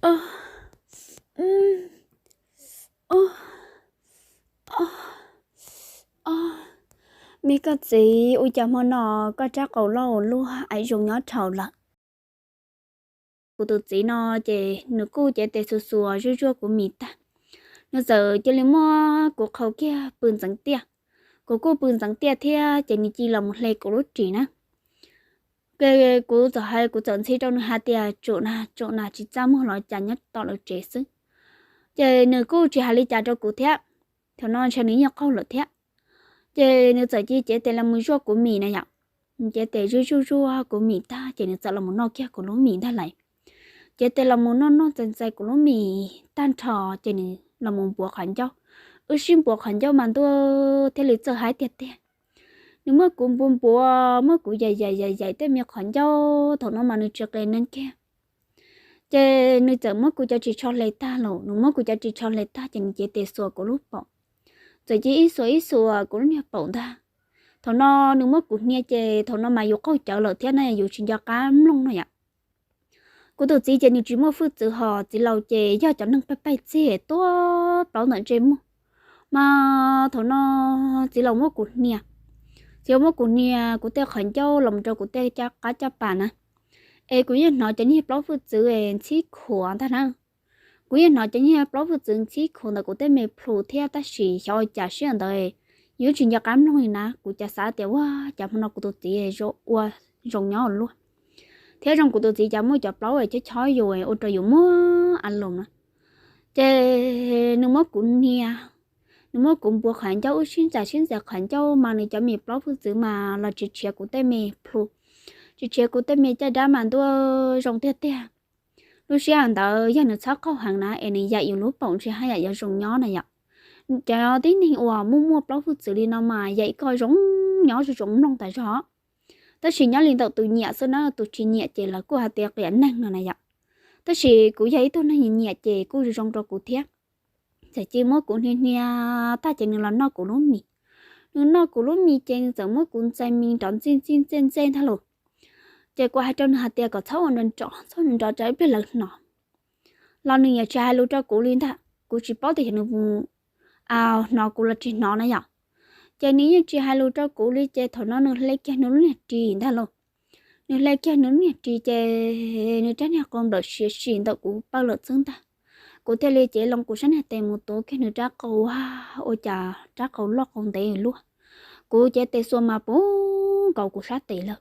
Ob, ob, ob, me koj txiv, ua cas hmo no koj rab qau loj ua luaj es zoo nyob dhau lawm? Kuv tus txiv no ces nws kuj cev tes xuas xuas zuaj zuaj kuv mis tag, nws txawm cia li muab kuv qhau kiag pw ntxeev tiaj. Kuv kuj pw ntxeev tiaj thiab ces nws cia li los mus hle kuv lub ris na. Kuv txawm hais, kuv txawm ntxhi rau nws hais tias, tsum na, tsum na, tsis txaj muag los cas nyob tom lawv tsev xwb. Ces nws kuj tsis hais li cas rau kuv thiab. Thaum no ntshe nws yeej qaug lawm thiab. Ces nws txawm cia li cev tes los mus zuaj kuv mis na yom. Nws cev tes zuaj zuaj zuaj kuv mis tag ces nws txawm los mus noj kiag kuv lub mis ntag lais. Cev tes los mus noj noj ntxais ntxais kuv lub mis tag nrho ces nws los mus npuav qhov ncauj. Wb sib npuav qhov ncauj mas ntuj thiaj li txawj haib tiag tiag. Nws muab kuv npuav npuav, muab kuv yaim yaim yaim yaim tej me qhov ncauj, thaum no mas nws tsis qias neeg kiag. Ces nws txawm muab kuv cov ris tsho hle tag lawm, nws muab kuv cov ris tsho hle tag ces nws cev tes xuas kuv lub paum. Txawm cia ib xuas ib xuas kuv lub niag paum ntag. Thaum no nws muab kuv hnia ces thaum no mas yus qaug cawv lawm thiab na, yus tsis nco qab mloog no yom. Kuv tus txiv ces nws tsis muaj hwj txwv, ho txiv laus ces yog cov neeg pej pej txig tuaj plaub ntawm ntsej muag. Mas thaum no txiv laus muab kuv hnia, txiv laus muab kuv hnia kuv tej qhov ncauj los rau kuv tej qab caj pas na, es kuv yeej hnov cov niag plaub hwj txwv ntxhib khuav ntag na. Kuv yeej hnov cov niag plaub hwj txwv ntxhib khuav ntawm kuv tej me plhu thiab, tab sis xyov ua cas sij hawm ntawd yuav tsis nco qab mloog li na. Kuv cas xav tias ua cas hmo no kuv tus txiv ua zoo nyob ua luaj, thiab zoo kuv tus txiv cas muaj cov plaub chob chob yus ua rau yus muaj a loos na. Ces nws muab kuv hnia, nws muab kuv npuav qhov ncauj, wb sib ntxais sib ntxais qhov ncauj mas nws cov me plaub hwj txwv mas los tsis tshiav kuv tej me plhu, tsis tshiav kuv tej me caj dab mas ntuj zoo tiag tiag. Lub sij hawm ntawd yog nws txhob qaug heev na es nws yaim yus lub paum ntshe haj yam yuav zoo nyob na yom. Cov tib neeg uas muaj muaj plaub hwj txwv li no mas yaim koj zoo nyob zoo zoo mloog tas zog. Tab sis nyob li ntawm tus nyiam xwb na, tus tsis nyiam ces lawv kuj hais tias qias neeg no na yom. Tab sis kuv yog ib tug neeg nyiam ces kuj zoo zoo rau kuv thiab. Txawm cia li muab kuv hnia hnia tag ces nws los noj kuv lub mis. Nws noj kuv lub mis ces nws txawm muab kuv ntxais mis nrov ntxij ntxij ntxej ntxej ntag lauj. Ces kuv hais rau nws hais tias kom txhob ua nrov nrov, txhob ua nrov nrov tsam ib pliag lawv hnov. Los nws yeej tsis hais lus rau kuv li ntag, kuv tsis paub tias yog nws hnov kuv los tsis hnov na yom. Ces nws yeej tsis hais lus rau kuv li ces thaum no nws hle kiag nws lub niag ris ntag lauj. Nws hle kiag nws lub niag ris ces nws rab niag qau nplawm siav sim ntawm kuv pawg lawm xwb ntag. Kuv thiaj li cev loo kuv sab niag tes mus tuav kiag nws rab qau, ua cas rab qau loj qau ntev luaj. Kuv cev tes xuas mas puv nkaus kuv sab tes lawm.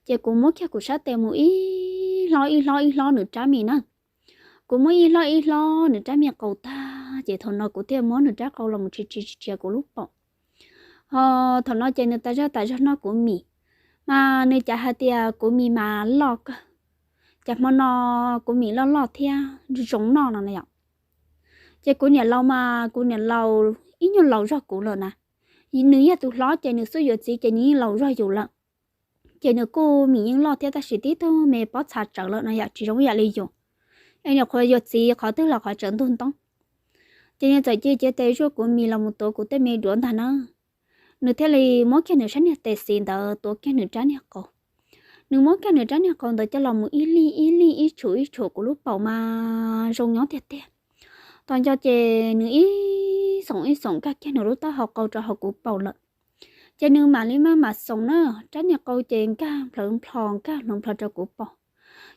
Ces kuv muab kiag kuv sab tes mus ib hlob ib hlob ib hlob nws rab mis na. Kuv muab ib hlob ib hlob nws rab mis qau tag ces thaum no kuv thiaj muab nws rab qau los mus tsis tsis tsis tsis kuv lub paum. Ho thaum no ces nws tas zog tas zog noj kuv mis, mas nws cav hais tias kuv mis mas loj kawg, cas hmo no kuv mis loj loj thiab zoo noj no na yom. Ces kuv niam laus mas kuv niam laus ib nyuag laus zog kuv lawm na. Nws yog tus hlob ces nws xub yuav txiv ces nws yeej laus zog yus lawm. Ces nws kuj mis yeej loj thiab tab sis tib tug me pob txha tsawv lawm no yom, tsis zoo ib yam li yus. Es nyuam qhuav yuav txiv qhov twg los qhov tsaus ntuj ntoob. Ces nws txawm cia li cev tes zuaj kuv mis los mus tuav kuv tej me duav ntag na. Nws thiaj li muab kiag nws sab niag tes xis ntawd tuav kiag nws rab niag qau. Nws muab kiag nws rab niag qau ntawd coj los mus ib lij ib lij ib tshum ib tshum kuv lub paum mas zoo nyob tiag tiag. Tos nco ces nws ib xoom ib xoom nkag kiag nws lub taub hau qau rau hauv kuv paum lawm. Ces nws mam li maj mam xoom na, rab niag qau ces nkag nplhawv nplho nkag nplhawv nplho rau kuv paum.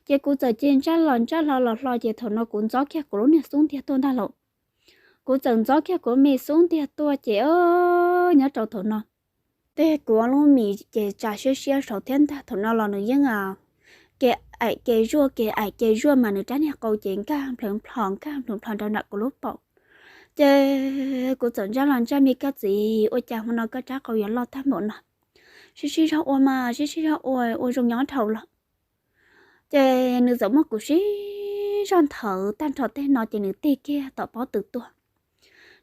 Ces kuv txawm cia li ntsaj los ntsaj hlo los hlo ces thaum no kuv ntxob kiag kuv lub niag xub ntiag tuaj ntag lauj. Kuv txawm ntxob kiag kuv me xub ntiag tuaj ces nyob rau thaum no tej kuv lub mis ces tsa siab siab saud thiab ntag. Thaum no los nws yeej ke aim ke zuaj ke aim ke zuaj mas nws rab niag qau ces nkag nplhawv nplho nkag nplhawv nplho rau nram kuv lub paum. Ces kuv txawm ntsaj los ntsaj, me koj txiv, ua cas hmo no koj rab qau yuav loj tag npaum no? Sib sib zog ua mas sib sib zog ua, ua zoo nyob dhau lawm. Ces nws txawm muab kuv sib zog nthawv tag nrho tej no ces nws tig kiag tom pob tw tuaj.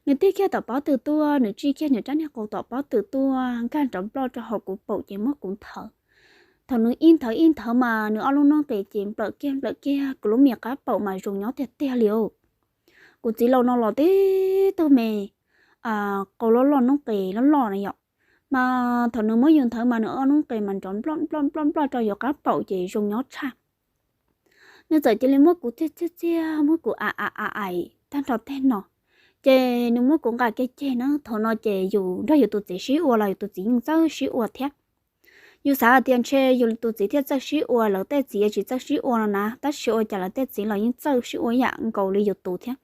Nws tig kiag tom pob tw tuaj, nws tsij kiag nws rab niag qau tom pob tw tuaj nkag nrov nploj rau hauv kuv paum ces muab kuv nthawv. Thaum nws ib nthawv ib nthawv mas nws ob lub noob qes ces nplawm kiag nplawm kiag kuv lub mis qab paum mas zoo nyob tiag tiag li os. Kuv txiv laus no los tib tug me qau loj loj noob qes loj loj na yom, mas thaum nws muab yus nthawv mas nws ob noob qes mas nrov nploj nploj nploj nploj rau yus qab paum ces zoo nyob tshaj. Nws txawm cia li muab kuv txiag txiag txiag, muab kuv aim aim aim aim tag nrho tej no. Ces nws muab kuv nqa kiag ceg na. Thaum no ces yus nrog yus tus txiv sib ua los yus tus txiv yeej txawj sib ua thiab. Yus xav hais tias ntshe yus tus txiv thiaj txawj sib ua, lawv tej txiv tsis txawj sib ua no na, tab sis ua cas lawv tej txiv los yeej txawj sib ua ib yam nkaus li yus tus thiab.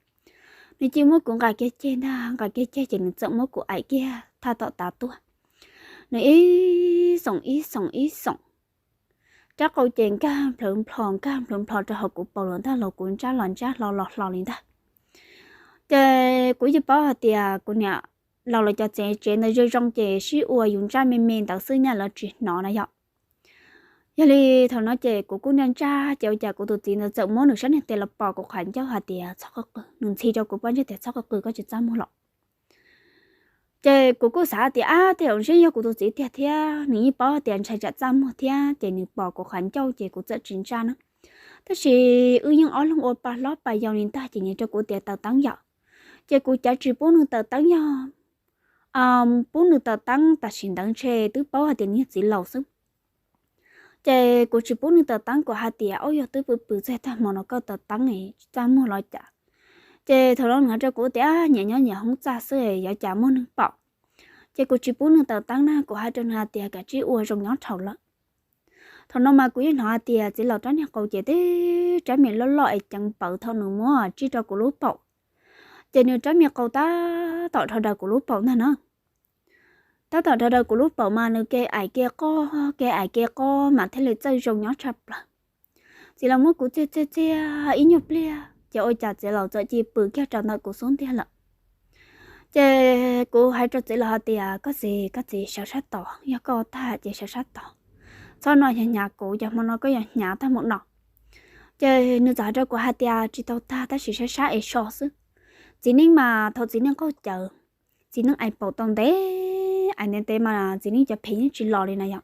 Nws cia li muab kuv nqa kiag ceg ntag, nqa kiag ceg ces nws txawm muab kuv aim kiag thaj tom tav tuaj. Nws ib xoom ib xoom ib xoom, rab qau ces nkag nplhawv nplho nkag nplhawv nplho rau hauv kuv paum los ntag, los kuv ntsaj los ntsaj, hlo los hlo li ntag. Ces kuv yeej paub hais tias kuv niam laus lawv cov tsev tsev ntawd zoo zoo ces sib ua yus ntsaj me me ntawd xwb nyaj lawv tsis hnov na yom. Yog li thaum no ces kuv kuj ntsaj ntsaj ces ua cas kuv tus txiv ntawd txawm muab nws sab niag tes los pos kuv qhov ncauj hais tias txhob qw qw, nws ntxhi rau kuv pob ntseg tias txhob qw qw, koj tsis txaj muag los. Ces kuv kuj xav tias ab tej zaum ntshe yog kuv tus txiv tiag thiab, nws yeej paub tias ntshai tsam txaj muag thiab ces nws pos kuv qhov ncauj ces kuv txawm tsis ntsaj na. Tab sis wb yeej ob leeg ua pa hlob pa yau li ntag ces nws rau kuv tias taws teeb yom. Ces kuv cav tsis pub nws taws teeb yog pub nws taws teeb tam sim ntawd ntshe twb paub hais tias nws yog txiv laus xwb. Ces kuv tsis pub nws taws teeb, kuv hais tias ub yog twb pw pw txog tag hmo no koj taws teeb tsis txaj muag los cas. Ces thaum no nws hais rau kuv tias nyiam nyob nyiam hoob txaj xwb yuav cas muaj neeg pom. Ces kuv tsis pub nws taws teeb na, kuv hais rau nws hais tias kav tsij ua zoo nyob rhau lawm. Thaum no mas kuv yeej hnov hais tias txiv laus rab niag qau ces tib rab me loj loj es ceev pawv thaum nws muab tsij rau kuv lub paum. Ces nws rab me qau tab tom dhau daws kuv lub paum ntag na. Tab tom dhau daws kuv lub paum mas nws ke aim ke qoj ke aim ke qoj mas thiaj li txawj zoo nyob tshaj plaws. Txiv laus muab kuv txiag txiag txiag ib nyuag pliag ces ua cas txiv laus txawm cia li pw kiag rau ntawm kuv xub ntiag lawm. Ces kuv hais rau txiv laus hais tias koj txiv, koj txiv sawv sab tod, yog koj ua tag ces sawv sab tod, txhob no hnyav hnyav kuv, cas hmo no koj yuav hnyav tag npaum no. Ces nws txawm hais rau kuv hais tias tsis tau tag tab sis sab sab es so xwb. Txiv neej mas thaum txiv neej qaug cawv, txiv neej aim paum tau ntev, aim ntev ntev mas txiv neej cov phem yeej tsis los li na yom.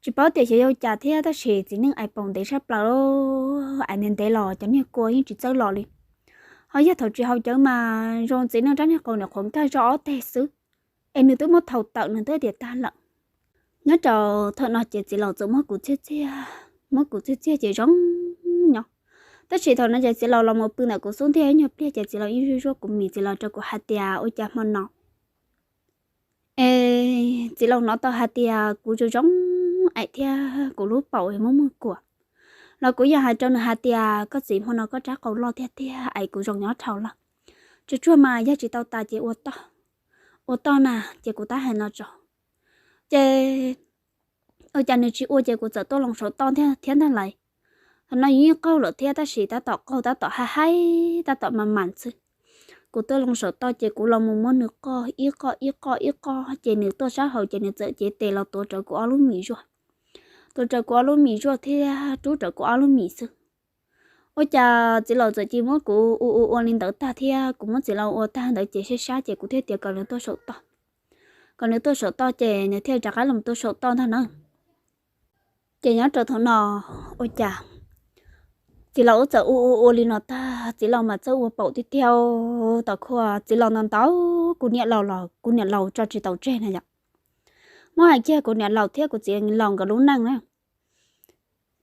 Tsis paub tias xyov yog cas thiab tab sis txiv neej aim paum ntev sab plaws, aim ntev ntev los cov niag kua yeej tsis txawj los li. Ho yog thaum tsis haus cawv mas zoo txiv neej rab niag qau nws qhuav nkag zog ob teg xwb, es nws twb muab thau tawm nws twb tias tag lawm. Nyob rau thaum no ces txiv laus txawm muab kuv txiag txiag, muab kuv txiag txiag ces zoo nyob. Tab sis thaum no ces txiv laus los mus pw ntawm kuv xub ntiag ib nyuag pliag ces txiv laus yeej zuaj zuaj kuv mis, txiv laus rau kuv hais tias ua cas hmo no es txiv laus hnov tau hais tias kuv zoo zoo aim thiab kuv lub paum muaj muag kuam, los kuv yeej hais rau nws hais tias koj txiv, hmo no koj rab qau loj tiag tiag es kuv zoo nyob rhau lawm. Tsuag tsuag mas yog tsis tau tas ces ua toj, ua toj na ces kuv tab hais no tso. Ces ua cas nws tsis ua ces kuv txawm tuaj loo saum toj thiab ntag lauj. Thaum no yus yeej qaug lawm thiab tab sis tab tom qaug tab tom haib haib tab tom mas mas xwb. Kuv tuaj loo saum toj ces kuv los mus muab nws qoj ib qoj ib qoj ib qoj ces nws tuaj sab hauv ces nws txawm cev tes los tuav rawv kuv ob lub mis zuaj. Tuav rawv kuv ob lub mis zuaj thiab rub rawv kuv ob lub mis xwb. Ua cas txiv laus txawm cia li muab kuv ua ua ua li ntawd tag thiab kuv muab txiv laus ua tag ntawd ces sab sab ces kuv thiaj tias kom nws tuaj saum toj. Kom nws tuaj saum toj ces nws thiaj rov qab los tuaj saum toj ntag na. Ces nyob rau thaum no ua cas txiv laus wb txawm ua ua ua li no tag, txiv laus mas txawj ua paum tiag tiag. Tau khuaj txiv laus ntau ntau, kuv niam laus los kuv niam laus tso tsis tau tseg na yom. Muab hais kiag kuv niam laus thiab kuv txiv laus nkawd lub neej na,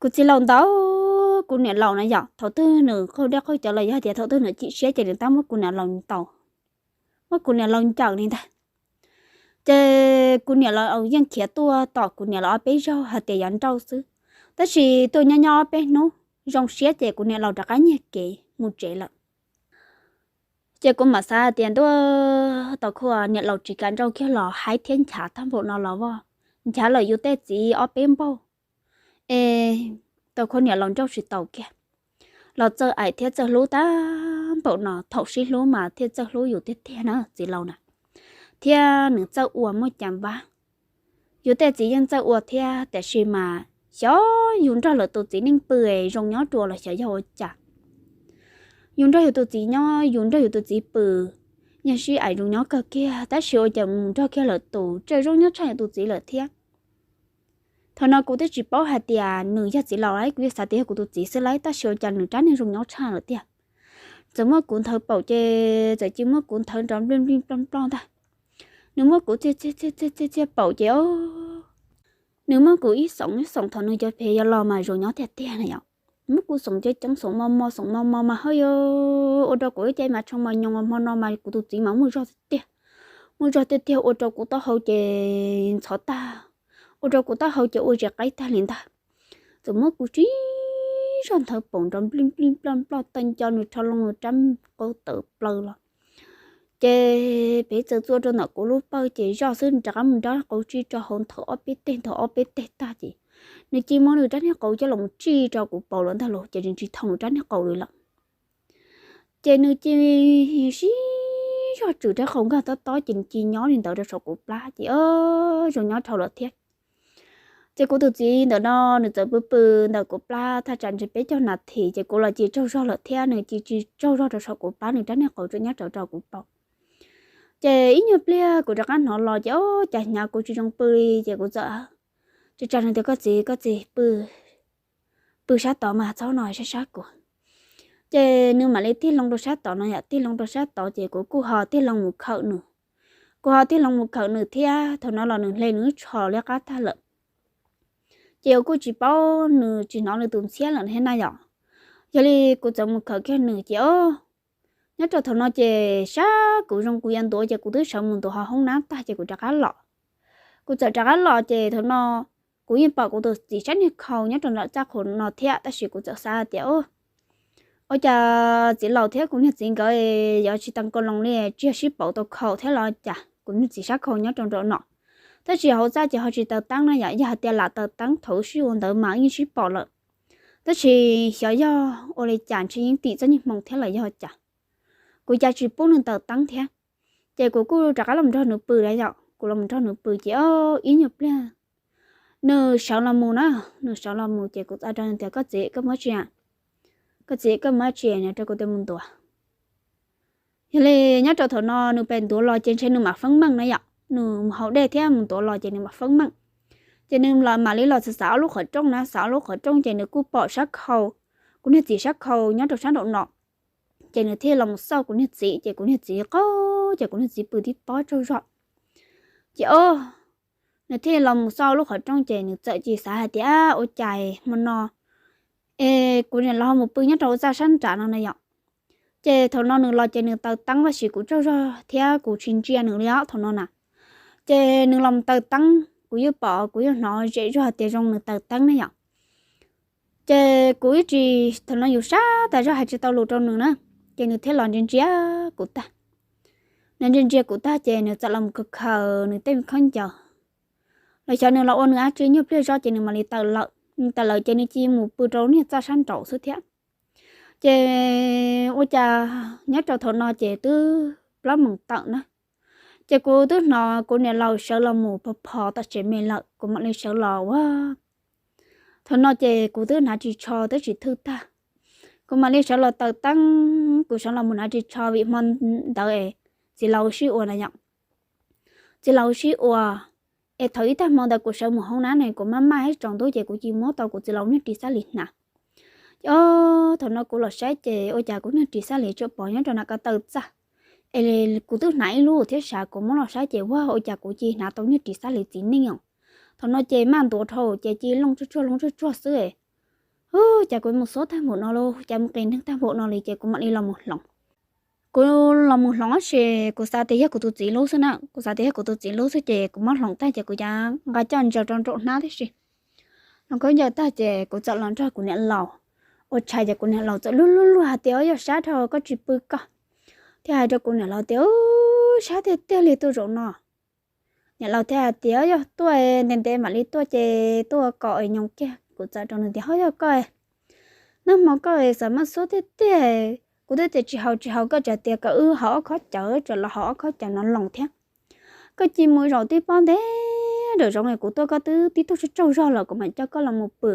kuv txiv laus ntau kuv niam laus na yom. Thaum twg nws qaug dej qaug cawv los yog tias thaum twg nws chim siab ces nws tab muab kuv niam laus ntaus, muab kuv niam laus ncawm li ntag. Ces kuv niam laus yeej khiav tuaj tom kuv niam laus ob peb zaug hais tias yuav nrauj xwb, tab sis tuaj nyob nyob ob peb hnub zoo siab ces kuv niam laus rov qab nyiag kev mus tsev lawm. Ces kuv mam xav hais tias ntuj, tau khuaj niam laus tsis kam nrauj kiag los haib thiab nchav tag npaum no los voj, nchav lawm yus tej txiv ob peb npaug es tau khuaj niam laus nrauj tsis tau kiag. Los txawj aim thiab txawj hlub tag npaum no, thaum sib hlub mas thiaj txawj hlub yus tiag tiag na txiv laus na, thiab nws txawj ua muaj cas npab. Yus tej txiv yeej txawj ua thiab tiam sis mas xyov yus nrog lawv tus txiv neej pw es zoo nyob dua los xyov yog ua cas. Yus nrog yus tus txiv nyob, yus nrog yus tus txiv pw, yeej sib aim zoo nyob kawg kiag tab sis ua cas mus nrog kiag lawv tus tseem zoo nyob tshaj yus tus txiv lawm thiab. Thaum no kuv twb tsis paub hais tias nws yog txiv laus lauj, kuv yeej xav tias yog kuv tus txiv xwb lauj, tab sis ua cas nws rab niag zoo nyob tshaj lawm tiag. Txawm muab kuv nthawv paum ces txawm cia muab kuv nthawv nrov nplij nplij nploj nploj ntag. Nws muab kuv txiag txiag txiag txiag paum ces nws muab kuv ib xoom ib xoom, thaum nws cov phev yuav los mas zoo nyob tiag tiag na yom. muab kuv xoom ceev ceev, xoom mos mos, xoom mos mos mas haj yam ua rau kuv lub cev mas tshee mos nyoos, hmo no mas kuv tus txiv mas muaj zog tiag tiag. Muaj zog tiag tiag ua rau kuv taub hau ces ntxhov tag, ua rau kuv taub hau ces ua zis qaib tag li ntag. Txawm muab kuv tsib zog nthawv paum nrov nplij nplij nploj nploj, taw nco nws rho loo nws rab qau tawm plaws los. Ces peb txawm txua rau ntawm kuv lub pawg ces zoj xwb, nws rov qab mus nrab qau tsij rau hauv, nthawv ob peb teg, nthawv ob peb teg tag ces nws cia muab nws rab niag qau coj los tsij rau kuv paum lawm ntag los, ces nws tsis thau nws rab niag qau li lawm. Ces nws cia sib zog tswm rab qau nkag tob tob ces nws cia nyob li ntawd rau saum kuv plab ces zoo nyob dhau lawm thiab. Ces kuv tus txiv ntawm no nws txawm pw pw ntawm kuv plab thaj tsam ntshe peb caug nas this ces kuv los cia tsaug zog lawm thiab, nws cia tsis tsaug zog rau saum kuv plab, nws rab niag qau tsuas nyob rau rau kuv paum. Ces ib nyuag pliag kuv rov qab hnov los ces o, cas hnyav kuv tsis zoo pw li ces kuv txawm tsa tsa nws tias, koj txiv, koj txiv pw, pw sab tod mas txhob no sab sab kuv. Ces nws mam li tig loo rau sab tod no yom, tig loo rau sab tod ces kuv kuj ho tig loo mus khawm nws. Kuv ho tig loo mus khawm nws thiab, thaum no los nws hle nws lub tsho liab qab tag lawm. Ces kuv kuj tsis paub, nws tsis hnov nws tus ntxhiab lawm thiab na yom. Yog li kuv txawm mus khawm kiag nws ces o, nyob rau thaum no ces sab kuv zoo kuv yuav ntuav ces kuv twb sawv mus ntuav hauv hoob nab tag ces kuv rov qab los. Kuv txawm rov qab los ces thaum no kuv yeej pom kuv tus txiv sab niag khau nyob rau ntawm txaj qhua no thiab, tab sis kuv txawm xav tias ua cas txiv laus thiab kuv niag txiv nkawd yuav tsis tau kau loos li, tsis yog sib pauv tau khau thiab los cas, kuv niag txiv sab khau nyob rau nraum no. Tab sis hauv txaj ces ho tsis taws teeb na yom, yog hais tias lam taws teeb thaum sib ua ntawd mas yeej sib pom lawm. Tab sis xyov yog ua li cas ntshe yeej tim txoj niag hmoo thiab los yog cas, kuv cas tsis pub nws taws teeb thiab. Ces kuv kuj rov qab los nrog nws pw na yom, kuv los nrog nws pw ces o, ib nyuag pliag nws sawv los mus na, nws sawv los mus ces kuv txawm rau nws tias, koj txiv, koj muab tsi, koj txiv, koj muab tsi no rau kuv tias mus ntuav. Yog li nyob rau thaum no nws pem ntuav los ces ntshe nws mam feeb meej na yom, nws mus haus dej thiab mus ntuav los ces nws mam feeb meej. Ces nws los mam li los xav xav ob lub qhov rooj na, xav ob lub qhov rooj ces nws kuj pom sab khau, kuv niag txiv sab khau nyob rau sab nraum no. Ces nws thiaj los mus xauj kuv niag txiv ces kuv niag txiv qaug, ces kuv niag txiv pw tib pob tsaug zog. Ces o, nws thiaj los mus xauj lub qhov rooj ces nws txawm cia xav hais tias ua cas hmo no es kuv niam laus mus pw nyob rau txaj sab nram no na yom. Ces thaum no nws los ces nws taws teeb, tab sis kuv tsaug zog thiab kuv tsis ntsia nws li os thaum no na. Ces nws los mus taws teeb, kuv yeej pom, kuv yeej hnov zem zuag hais tias zoo nws taws teeb ne yom. Ces kuv ib tsis, thaum no yus sab tas zog hais tsis tau lus rau nws na, ces nws thiaj los ntsia ntsia kuv tag. Nws ntsia ntsia kuv tag ces nws txawm los mus khaws khaws nws tej khaub ncaws los xyov nws los ua nws dab tsi, nyuag pliag zog ces nws mam li tawm lawm. Nws tawm lawm ces nws cia mus pw rau niag txaj sab nraud xwb thiab. Ces ua cas nyob rau thaum no ces twb plaub moos tawm na, ces kuv twb hnov kuv niam laus sawv los mus phov phov tom tsev me lawm, kuv mam li sawv los ua. Thaum no ces kuv twb hnav ris tsho twb tsis thwj tag, kuv mam li sawv los taws teeb, kuv sawv los mus hnav ris tsho vim hmo ntawd es txiv laus sib ua na yom. Txiv laus sib ua, es thaum ib tag hmo ntawd kuv sawv mus hoob nab ne, kuv maj maj ib tsaus ntuj ces kuv cia muab tau kuv txiv laus niag ris xab lis hnav. Ces o, thaum no kuv los saib ces ua cas kuv niag ris xab lis tsuas pom nyob rau nram ko taw txaj, es kuv twb hnav ib lub thiab sav, kuv muab los saib ces ua, ua cas kuv cia hnav tau niag ris xab lis txiv neej os. Thaum no ces maj ntuav dhau ces cia looj tsuag tsuag looj tsuag tsuag xwb. Ua cas kuv mus xuab tag npaum no lauj, cas mus qis neeg tag npaum no li, ces kuv mam li los mus hloov. Kuv los mus hloov tab sis kuv xav tias yog kuv tus txiv lub xwb na, kuv xav tias yog kuv tus txiv lub xwb ces kuv muab hloov tag ces kuv cav nqa coj ntsaws rau nraum hnab tib si. Hloov khaub ncaws tag ces kuv txawm los nrog kuv niam laus ua tshais ces kuv niam laus txawm luag luag luag hais tias, yog sab dhau koj tsis pw koj. Thiaj hais rau kuv niam laus tias, sab tiag tiag li tuaj zaum no. Niam laus thiaj hais tias, yog tuaj ntev ntev mam li tuaj ces tuaj kom nyoos kiag. Kuv txawm rau nws tias, ho yog koj, nag hmo koj xav maj xuab tiag tiag, kuv twb tias tsis haus tsis haus koj tseem tias kom wb haus ob khob cawv, tseem los haus ob khob cawv no loos thiab. Koj cia mus zaum tib pob ntev nram zoov es kuv tuaj koj twb tib tug tsaug tsaug zog lawm kuv mam coj koj los mus pw.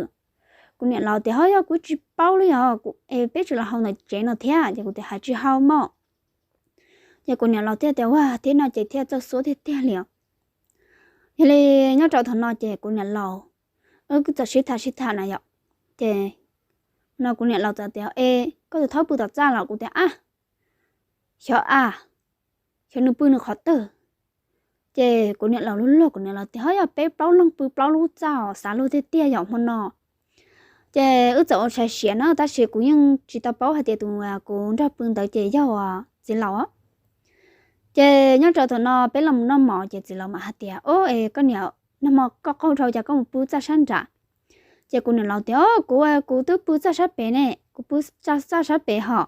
Kuv niam laus tias, ho yog kuv tsis paub li os, es peb tseem los haus ntawm tsev no thiab. Ces kuv tias, hais tsis haus mog. Ces kuv niam laus thiaj tias, ua thiab no ces thiaj txawj xuab tiag tiag li os. Yog li nyob rau thaum no ces kuv niam laus wb txawm sib tham sib tham na yom. Ces no kuv niam laus txawm tias, e, koj tus thaub pw tom txaj los? Kuv tias, a, xyov a, xyov nws pw nws qhov twg. Ces kuv niam laus luag luag, kuv niam laus tias, ho yog peb plaub leeg pw plaub lub txaj os, xav luag tiag tiag yom hmo no. Ces wb txawm ua tshais siav na, tab sis kuv yeej tsis tau paub hais tias tus kuv nrog pw ntawd ces yog txiv laus. Ces nyob rau thaum no peb los mus noj mov ces txiv laus mam hais tias, Ob, es koj niam, nag hmo koj qaug dhau cas koj mus pw txaj sab nrad? Ces kuv niam laus tias, Kuv, kuv twb pw txaj sab pem ne, kuv pw txaj sab pem hos,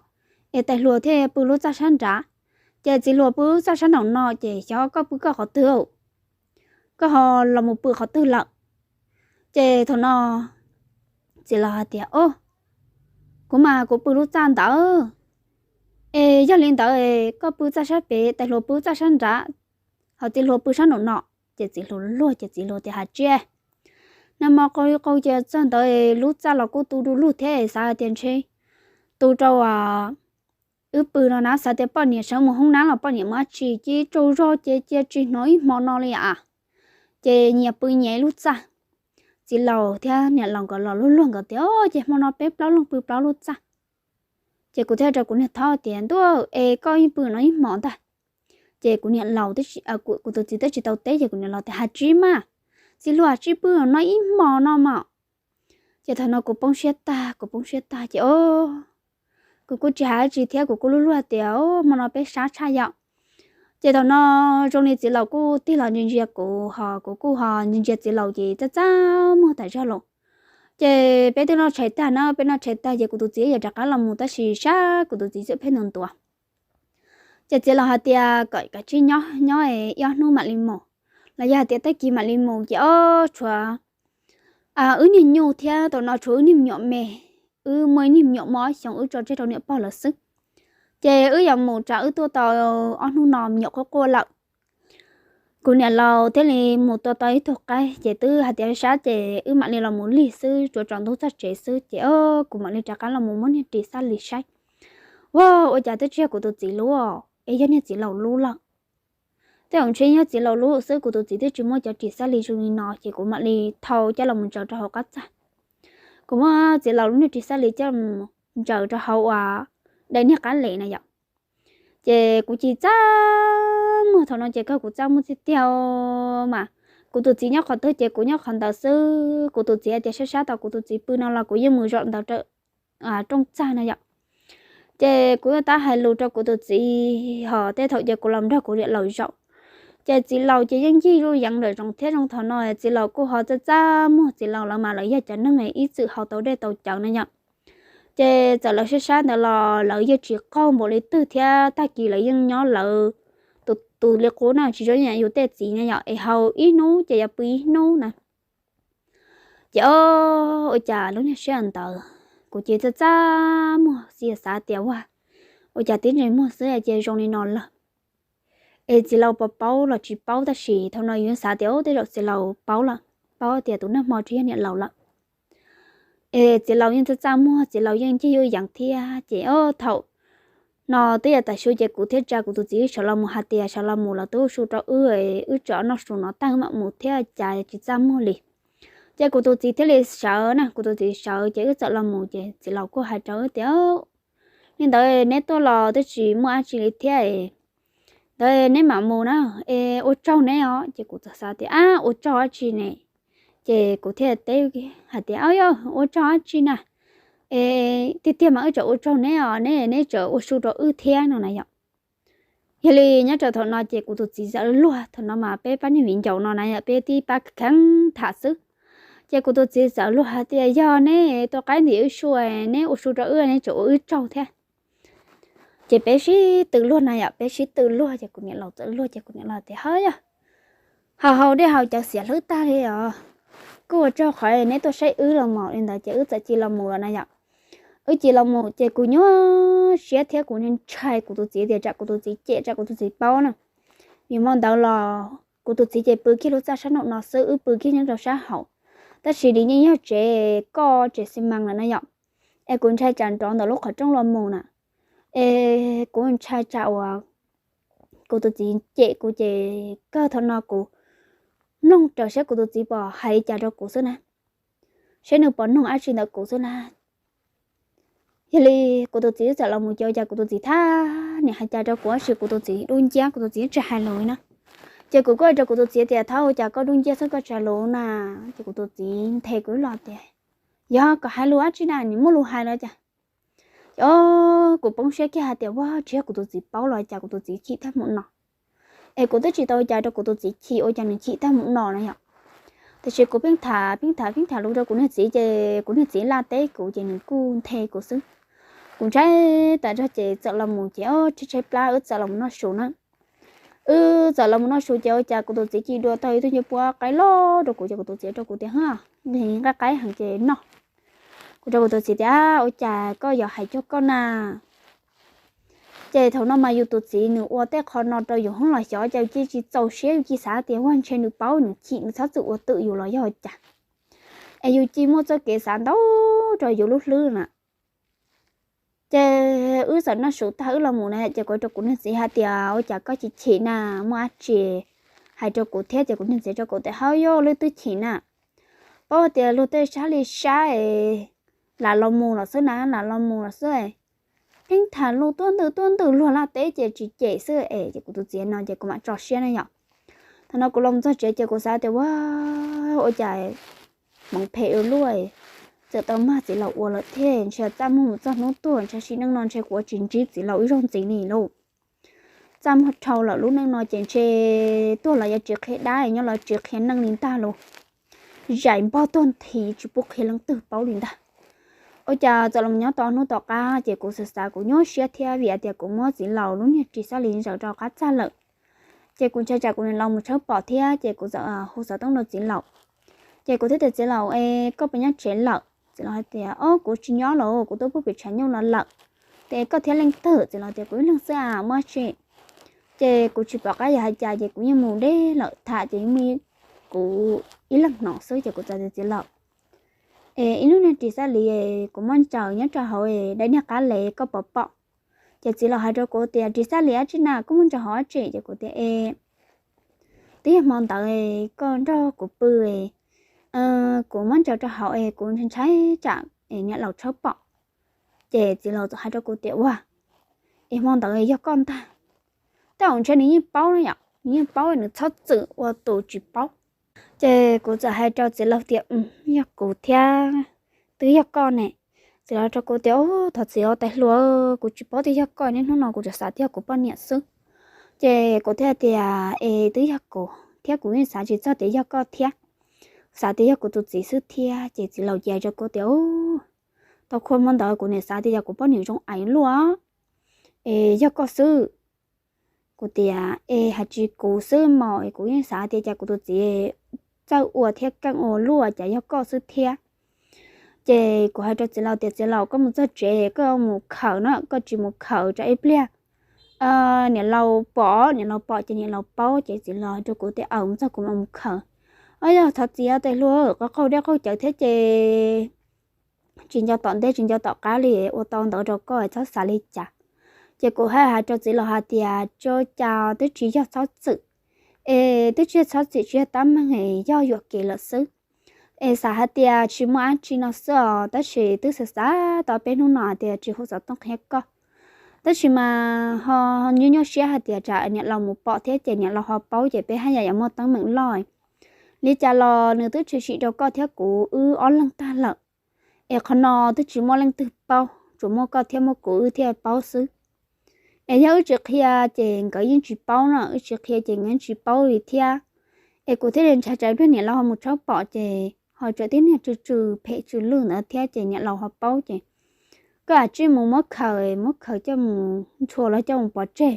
es tais hluas thiaj pw lub txaj sab nrad, ces txiv hluas pw lub txaj sab nraum no, ces xyov koj pw koj qhov twg, koj ho los mus pw qhov twg lawm? Ces thaum no txiv laus hais tias, Ob, kuv mas kuv pw lub txaj ntawd, es yog li ntawd koj pw txaj sab pem, tais hluas pw txaj sab nrad, ho txiv hluas pw sab nraum no. Ces txiv hluas luag, ces txiv hluas tias, Hais tsis, nag hmo qaug qaug cia txog ntawd lub txaj los kuj tu du lug thiab, xav hais tias ntshe tu rau wb pw no na, xav tias poj niam sawv mus hoob nab los poj niam mus dab tsi, cia tsaug zog ces cia tsis hnov ib hmo no li as. Ces nyias pw nyias ib lub txaj. Txiv laus thiab niam laus nkawd los luag luag nkawd tias, Ob, ces hmo no peb plaub leeg pw plaub lub txaj. Ces kuv thiaj rau kuv niag thaub tias, Ntuj, es koj yeej pw no ib hmos ntag. Ces kuv niam laus, kuv tus txiv twb tsis tau teb, ces kuv niam laus tias, Hais tsis mas, txiv hluas tsis pw no ib hmos no mas. Ces thaum no kuv poob siab tag, kuv poob siab tag ces kuv kuj tsis hais dab tsi thiab, kuv kuj luag luag tias, Hmo no peb sab tshaj yom. Ces thaum no zoo li txiv laus kuj tig los ntsia ntsia kuv, ho kuv kuj ho ntsia ntsia txiv laus ces txaj txaj muag tas zog los. Ces peb twb noj tshais tag na, peb noj tshais tag ces kuv tus txiv yuav rov qab los mus tab sis sab kuv tus txiv txawm pheej ntuav ntuav. Ces txiv laus hais tias kom kav tsij nyob nyob ib ob hnub mam li mus, los yog hais tias tag kis mam li mus ces ob tshuav wb niag nyuj thiab thaum no tshuav wb niag me nyuam me, wb muaj ib niag me nyuam muaj ob xyoos wb tso tseg rau niam pog lawv xwb. Ces wb yuav mus tsam wb tuaj tau ob hnub no me nyuam quaj quaj lawm. Kuv niam laus thiaj li mus tua tau ib tug qaib ces twb hais tias sab ces wb mam li los mus lig xwb, tsuav tsaus ntuj txog tsev xwb ces kuv mam li rov qab los mus muab niag ris xab lis saib. Ua, ua cas twb tsis yog kuv tus txiv lub, es yog niag txiv laus lub lawm. Tej zaum ntshe yog txiv laus lub xwb, kuv tus txiv twb tsis muab cov ris xab lis zoo li no ces kuv mam li thau coj los mus ntsaws rau hauv qab txaj. Kuv muab txiv laus lub niag ris xab lis coj mus ntsaws rau hauv uas daim niag qab lis na yom. Ces kuv cia li txaj muag, thaum no ces kawg kuv txaj muag tiag tiag mas. Kuv tus txiv nyob qhov twg ces kuv nyob qhov ntawd xwb. Kuv tus txiv hais tias sab sab tau kuv tus txiv pw no los kuv yeej mus zaum ntawd rau rooj txag na yom. Ces kuv yeej tab hais lus rau kuv tus txiv, ho tej thaum ces kuv los nrog kuv niam laus zaum. Ces txiv laus ces yeej ncig zuj yeev lawm, zoo thiab zoo thaum no txiv laus kuj ho txaj txaj muag, txiv laus lawv mas lawv yog cov neeg ib txwm haus tau dej tau cawv na yom. Ces txawm lawv sab sab ntawd los lawv yeej tsis qaug npaum li twg thiab, tag kis lawv yeej nyob lawv tus li qub na, tsis zoo yam yus tej txiv na yom, es haus ib hnub ces yuav pw ib hnub na. Ces ob, ua cas lub niag sij hawm ntawd kuv cia li txaj txaj muag, txiv xav tias ua, ua cas tib ntsais muag xwb ces zoo li no lawm. Es txiv laus puas paub los tsis paub, tab sis thaum no yus xav tias tej zaum txiv laus paub lawm, paub tias tus nag hmo tsis yog niam laus lawm. Es txiv laus yeej txaj txaj muag, txiv laus yeej ncig zuj yeev thiab. Ces ob, thaum no twb yog tam su ces kuv thiaj tsa kuv tus txiv sawv los mus hais tias sawv los mus los twb ua su rau wb, wb tseem noj su no tag mam mus thiab, cas tsis txaj muag li. Ces kuv tus txiv thiaj li sawv na, kuv tus txiv sawv ces wb txawm los mus ces txiv laus kuj hais rau wb tias, Li ntawd neb tuaj los twb tsis muaj dab tsi li thiab, ntawd neb mam mus na, es ua tsaug neb os. Ces kuv txawm xav tias, Ab, ua tsaug dab tsi ne? Ces kuv thiaj teb hais tias, Yog ua tsaug dab tsi na? Es tiag tiag mas wb tseem ua tsaug neb os, neb, neb tseem ua su rau wb thiab no na yom. Yog li nyob rau thaum no ces kuv tus txiv txawm luag, thaum no mas peb pab niag viv ncaus no na yom, peb tib pab kheev tham xwb. Ces kuv tus txiv txawm luag hais tias, Yog neb tua qaib ntim wb su, neb ua su rau wb, neb tseem ua wb tsaug thiab. Ces peb sib tw luag na yom, peb sib tw luag ces kuv niam laus txawm luag ces kuv niam laus tias, Ho yog haus haus dej haus cawv xiam hlwb tag li os, kuj ua tsaug qhov neb tuaj saib wb los mas. Li ntawd ces wb txawm cia li los mus lawm na yom. Wb cia li los mus ces kuv nyuaj siab thiab kuv ntshai kuv tus txiv tias tsam kuv tus txiv cem, tsam kuv tus txiv paub na. Vim hmo ntawd los kuv tus txiv ces pw kiag lub txaj sab nraum no xwb, wb pw kiag nyob rau sab hauv. Tab sis nws yeej yog tsev koj tsev xi mas lawm na yom. Es kuv ntshai tsam nrov ntawm lub qhov rooj los mus na. Es kuv ntshai tsam uas kuv tus txiv cem kuv ces kawg thaum no kuv mloog raws saib kuv tus txiv puas hais li cas rau kuv xwb na, saib nws puas noog dab tsi ntawm kuv xwb na. Yog li kuv tus txiv twb txawm los mus ces ua cas kuv tus txiv thab niam hais cas rau kuv, tab sis kuv tus txiv dub nciab, kuv tus txiv tsis hais lus li na. Ces kuv kuj hais rau kuv tus txiv tias, Thab, ua cas koj dub nciab xwb koj tsis hais lus na? Ces kuv tus txiv nthe kuv ib los tias, Yog kom hais lus dab tsi na, nws muaj lus hais los cas. Ces o, kuv poob siab kiag hais tias ua tsis yog kuv tus txiv paub los cas kuv tus txiv chim tag mus no. Es kuv twb tsis tau ua cas rau kuv tus txiv chim ua cas nws chim tag mus no na yom. Tiam sis kuv pheej tham pheej tham pheej tham lus rau kuv niag txiv ces kuv niag txiv laj teb kuv ces nws kuj nthe kuv xwb. Kuv ntshai tas zog ces txawm los mus ces o, tshaib tshaib plab wb txawm los mus noj su na. Wb txawm los mus noj su ces ua cas kuv tus txiv cia li dua tau ib tug ncej puab qaib loj rau kuv ces kuv tus txiv rau kuv tias, nqaij qaib heev ces noj. Kuv rau kuv tus txiv tias ua cas koj yuav hais cuag koj na. Ces thaum no mas yus tus txiv nws ua tej qho no rau yus hoob los xyov ces yus cia li tsis txaus siab, yus cia li xav tias ua ntshe nws paub nws chim nws txhob txwm ua twm yus los yog ua cas. Es yus cia li muaj txoj kev xav ntau rau yus lub hlwb na. Ces wb txawm noj su tag wb los mus na ces kuv rau kuv niag txiv hais tias ua cas koj chim chim na, muaj dab tsi hais rau kuv thiab. Ces kuv niag txiv rau kuv tias hawb yog lub twb chim na, paub tias luag tej sab li sab es lam los mus los xwb na, lam los mus los xwb. Pheej tham lus tuaj ntws tuaj ntws luag laj teb ces tsis cem xwb es. Ces kuv tus txiv no ces kuv mam tso siab na yom. Thaum no kuv los txog tsev ces kuv xav tias ua, ua cas hmoov phem ua luaj, txawm tau mag txiv laus ua lawm thiab ntshe txaj muag mus txog hnub tuag ntshe sim neej no ntshe kuv ua tsis ntsib txiv laus ib zaug ntxiv li lauj. Txaj muag dhau lawm lub neej no ces ntshe tuag los yuav tsis qhia dab, nyob los tsis qhia neej li ntag lauj. Zais npog tuag nthi tsis pub qhia leej twg paub li ntag. Ua cas txawm los nyob tau hnub tom qab ces kuv xav xav kuv nyuaj siab thiab vim hais tias kuv muab txiv laus lub niag ris xab li ntsaws rau qab txaj lawm. Ces kuv ntshai tsam kuv niam laus mus tshawb pom thiab ces kuv txawm hu xov tooj rau txiv laus. Ces kuv thiaj tias txiv laus es koj puas nyob tsev lawm? Txiv laus hais tias o kuv tsis nyob lawm, kuv tuaj pub pem tshav nyuj los lawm. Ces koj thiab leej twg? Txiv laus tias kuv ib leeg xwb a, muaj dab tsi? Ces kuv tsis pom qab yuav hais cas ces kuv yeej mus deb lawm tham ces yeej muaj kuv ib leeg hnov xwb ces kuv txawm tias txiv laus es ib lub niag ris xab li kuv muab ntsaws nyob rau hauv daim niag qab le koj puas pom? Ces txiv laus hais rau kuv tias ris xab li dab tsi na, koj muab ntsaws hauv dab tsi? Ces kuv tias es twb yog hmo ntawd koj nrog kuv pw, kuv muab ntsaws rau hauv es kuv ntshai tsam niam laus tshawb pom. Ces txiv laus txawm hais rau kuv tias ua, es hmo ntawd yog koj ntag. Tej zaum ntshe nws yeej paub na yom, nws yeej paub nws txhob txwm ua tus tsis paub. Ces kuv txawm hais rau txiv laus tias yog kuv thiab, twb yog koj ne. Txiv laus rau kuv tias thov txim os tais hluas, kuv tsis paub tias yog koj, niaj hnub no kuv tsuas xav tias yog kuv poj niam xwb. Ces kuv thiaj tias es twb yog kuv thiab, kuv yeej xav tsis txog tias yog koj thiab, xav tias yog kuv tus txiv xwb thiab. Ces txiv laus cia rau kuv tias tau khuv hmo ntawd kuv niam xav tias yog kuv poj niam zoo aiv luaj, es yog koj xwb. Kuv tias es hais tsis kuv xwb mas es kuv yeej xav tias cas kuv tus txiv txawj ua thiab keej ua luaj cas yog koj xwb thiab. Ces kuv hais rau txiv laus tias txiv laus koj mus txog tsev koj mus khawm na, koj tsis mus khawm tsam ib pliag niam laus pom, niam laus pom ces niam laus paub. Ces txiv laus hais rau kuv tias aws mus txog kuv mam mus khawm. Os yog thov txim os tais hluas, qhov qaug dej qaug cawv thiab ces tsis nco tom ntej tsis nco tom qab li, ua tau ntawd rau koj txhob xav li cas. Ces kuv haj hais rau txiv laus hais tias tso cas twb tsis yog txhob txwm, es twb tsis yog txhob txwm tsis yog tab meeg, yog yuam kev lawm xwb. Es xav hais tias tsis muaj dab tsi no xwb os, tab sis twb xav xav tau peb hnub no hais tias tsis hu xov tooj qhia koj. Tab sis mas ho nyuaj nyuaj siab hais tias tsam niam laus mus pom thiab ces niam laus ho paub ces peb haj yam yuav muaj teeb meem loj. Li cas los nws twb tshwm sim rau koj thiab kuv wb ob leeg tag lawm, es qhov no twb tsis muaj leej twg paub, tsuas muaj koj thiab muaj kuv wb thiaj paub xwb. Es yog wb tsis qhia ces nkawd yeej tsis paub no, wb tsis qhia ces nkawd yeej tsis paub li thiab. Es kuv thiaj li ntshai tsam ib pliag niam laus ho mus tshawb pom ces ho tsam tib niag tsw tsw phem tsw lwj ntawd thiab ces niam laus ho paub ces koj cia li mus muab khaws, muab khaws coj mus ntshua los coj mus pov tseg,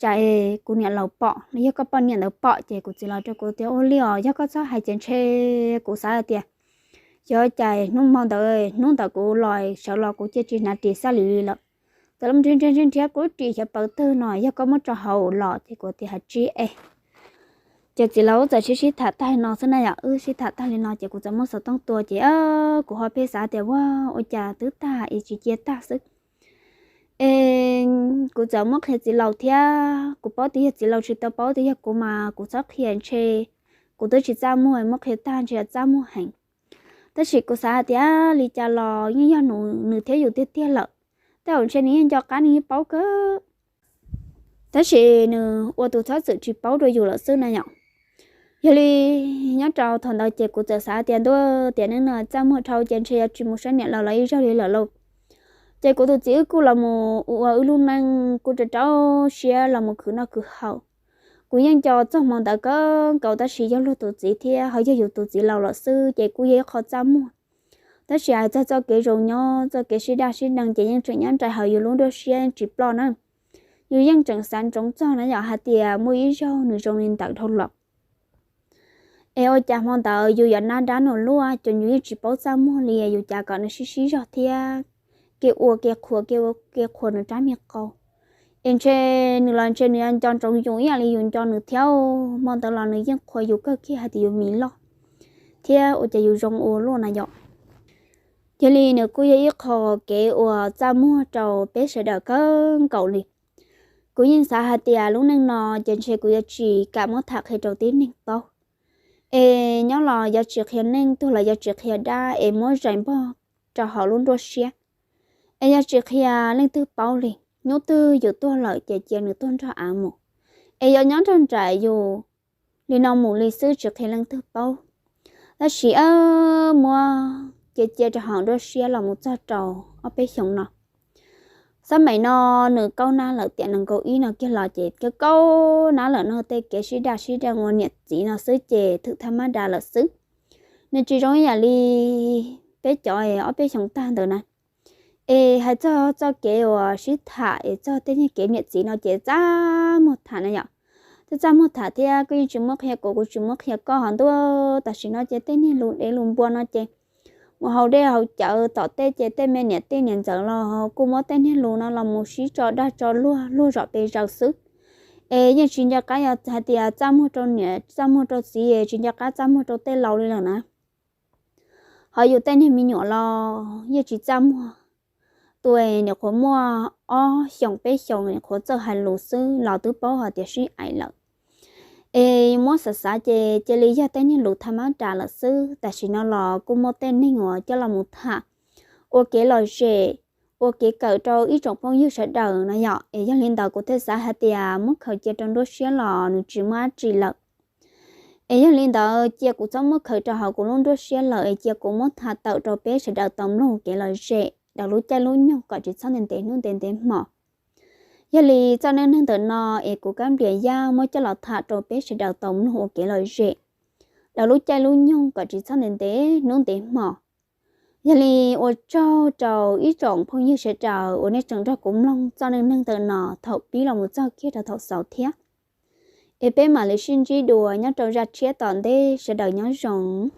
tsam kuv niam laus pom los yog koj poj niam ntawd pom. Ces kuv txiv laus rau kuv tias ua li os, yog koj txhob hais ces ntshe kuv xav hais tias xyov cas hnub hmo ntawd hnub ntawd kuv los sawv los kuv cia li tsis hnav ris xab li li lawm. Txawm los nrhiav nrhiav nrhiav nrhiav kuv lub ris xyov pov twg no, yog koj muab tso hauv los ces kuv tias hais tsis es. Ces txiv laus wb txawm sib sib tham tag li no xwb na yom, wb sib tham tag li no ces kuv txawm muab xov tooj tua ces kuv ho pheej xav tias ua, ua cas twb tag es tsis cia tag xwb. Es kuv txawm muab qhia txiv laus thiab, kuv paub tias yog txiv laus tsis tau paub tias yog kuv mas kuv txhob qhia ntshe kuv twb tsis txaj muag, muab qhia tag ntshe txaj muag heev. Tab sis kuv xav hais tias li cas los yeej yog nws thiab yus tiag tiag lawm, tej zaum ntshe nws yeej nco qab nws yeej paub kawg, tab sis nws ua tus txhob txwm tsis paub rau yus lawm xwb na yom. Yog li nyob rau thaum ntawd ces kuv txawm xav tias ntuj, tiam neej no txaj muag dhau ces ntshe yuav tsis mus saib niam laus lawv ib zaug li lawm lauj. Ces kuv tus txiv wb kuj los mus ua wb lub neej kuj rau rau siab los mus khwv noj khwv haus. Kuv yeej nco txog hmo ntawd kawg nkaus tab sis yog luag tus txiv thiab ho yog yus tus txiv laus lawm xwb ces kuj yog ib qho txaj muag. Tab sis hais txog txoj kev zoo nyob txoj kev sib daj sib deev ces yeej tseem nyob nraim hauv yus lub nruab siab tsis ploj na. Yus yeej tseem xav ntsoov txog na yom hais tias muaj ib zaug nws zoo li ntawd dhau los. Es ua cas hmo ntawd yus yuav nab dab nus luaj ces yus yeej tsis paub txaj muag li, yus cav kom nws sib sib zog thiab kev ua kev qhuas kev ua kev qhuas nws rab me qau. Es ntshe nws los ntshe nws yuav nco ntsoov yus ib yam li yus nco nws thiab. Hmo ntawd los nws yeej qhuas yus kawg kiag hais tias yus mis loj thiab ua cas yus zoo ua luaj na yom. Cia li nws kuj yog ib qho kev uas txaj muag rau peb sawv daws kawg nkaus li. Kuv yeej xav hais tias lub neej no ces ntshe kuv yuav tsis kam muab tham qhia rau tib neeg paub. Es nyob los yuav tsis qhia neej, tuag los yuav tsis qhia dab es muab zais npog rau hauv lub nruab siab. Es yuav tsis qhia leej twg paub li, hnub twg yus tuag lawm ces cia nws tuag nrog av mus. Es yuav nyob nrog nraim yus li no mus li xwb tsis qhia leej twg paub. Tab sis muab cia cia rau hauv nruab siab los mus txog rau ob peb xyoos no. Xab maim no nws kaub nab lawm tiam nees nkaum ib no kiag los ces kaub nab lawm no tej kev sib daj sib deev ua niam txiv no xwb ces thwm thaj mab da lawm xwb. Nws tsis zoo ib yam li peb cov ob peb xyoos tag ntawd na. Es hais txog txoj kev uas sib tham es txog tej niag kev niam txiv no ces txaj muag tham na yom. Txaj txaj muag tham thiab koj yeej tsis muab qhia kuv, kuv tsis muab qhia koj ho ntuj, tam sim no ces tej niag lus dev lus npua no ces mus haus dej haus cawv tom tej ces tej me niam tij niam ntxawm los kuj muab tej niag lus no los mus sib tso dag tso luag luag zom pes zaws xwb. Es yeej tsis nco qab yog hais tias txaj muag rau niam txaj muag rau txiv, tsis nco qab txaj muag rau tej laus li lawm na. Ho yus tej niag me nyuam los yeej tsis txaj muag. Tus nyuam qhuav muaj ob xyoos peb xyoos nyuam qhuav txawj hais lus xwb los twb paub hais tias sib aim lawm. Es muab xav xav ces cia li yog tej niag lus thaj mab ras lawm xwb. Tam sim no los kuj muaj tej neeg uas coj los mus tham ua kev lom zem, ua kev kawm rau ib tsoom phooj ywg sawv daws no yom. Es yog li ntawd kuv thiaj xav hais tias muab khaws cia rau nruab siab los nws tsis muaj dab tsi lawm. Es yog li ntawd cia kuv txhob muab khaws rau hauv kuv lub nruab siab lawm es cia kuv muab tham tawm rau peb sawv daws tau mloog kev lom zem daws lub caij lub nyoog kom tsis txhob ntev ntev hnub ntev ntev hmo. Yog li txoj neej neeg ntawm no es kuv Kab Nplias Yaj muab coj los tham rau peb sawv daws tau mloog ua kev lom zem daws lub caij lub nyoog kom tsis txhob ntev ntev hnub ntev hmo. Yog li ua tsaug rau ib tsoom phooj ywg sawv daws uas nej tseem nrog kuv mloog txoj neej neeg ntawm no thaum pib los mus txog kiag rau thaum xaus thiab. Es peb mam li sib ntsib dua nyob rau zaj tshiab tom ntej, sawv daws nyob zoo.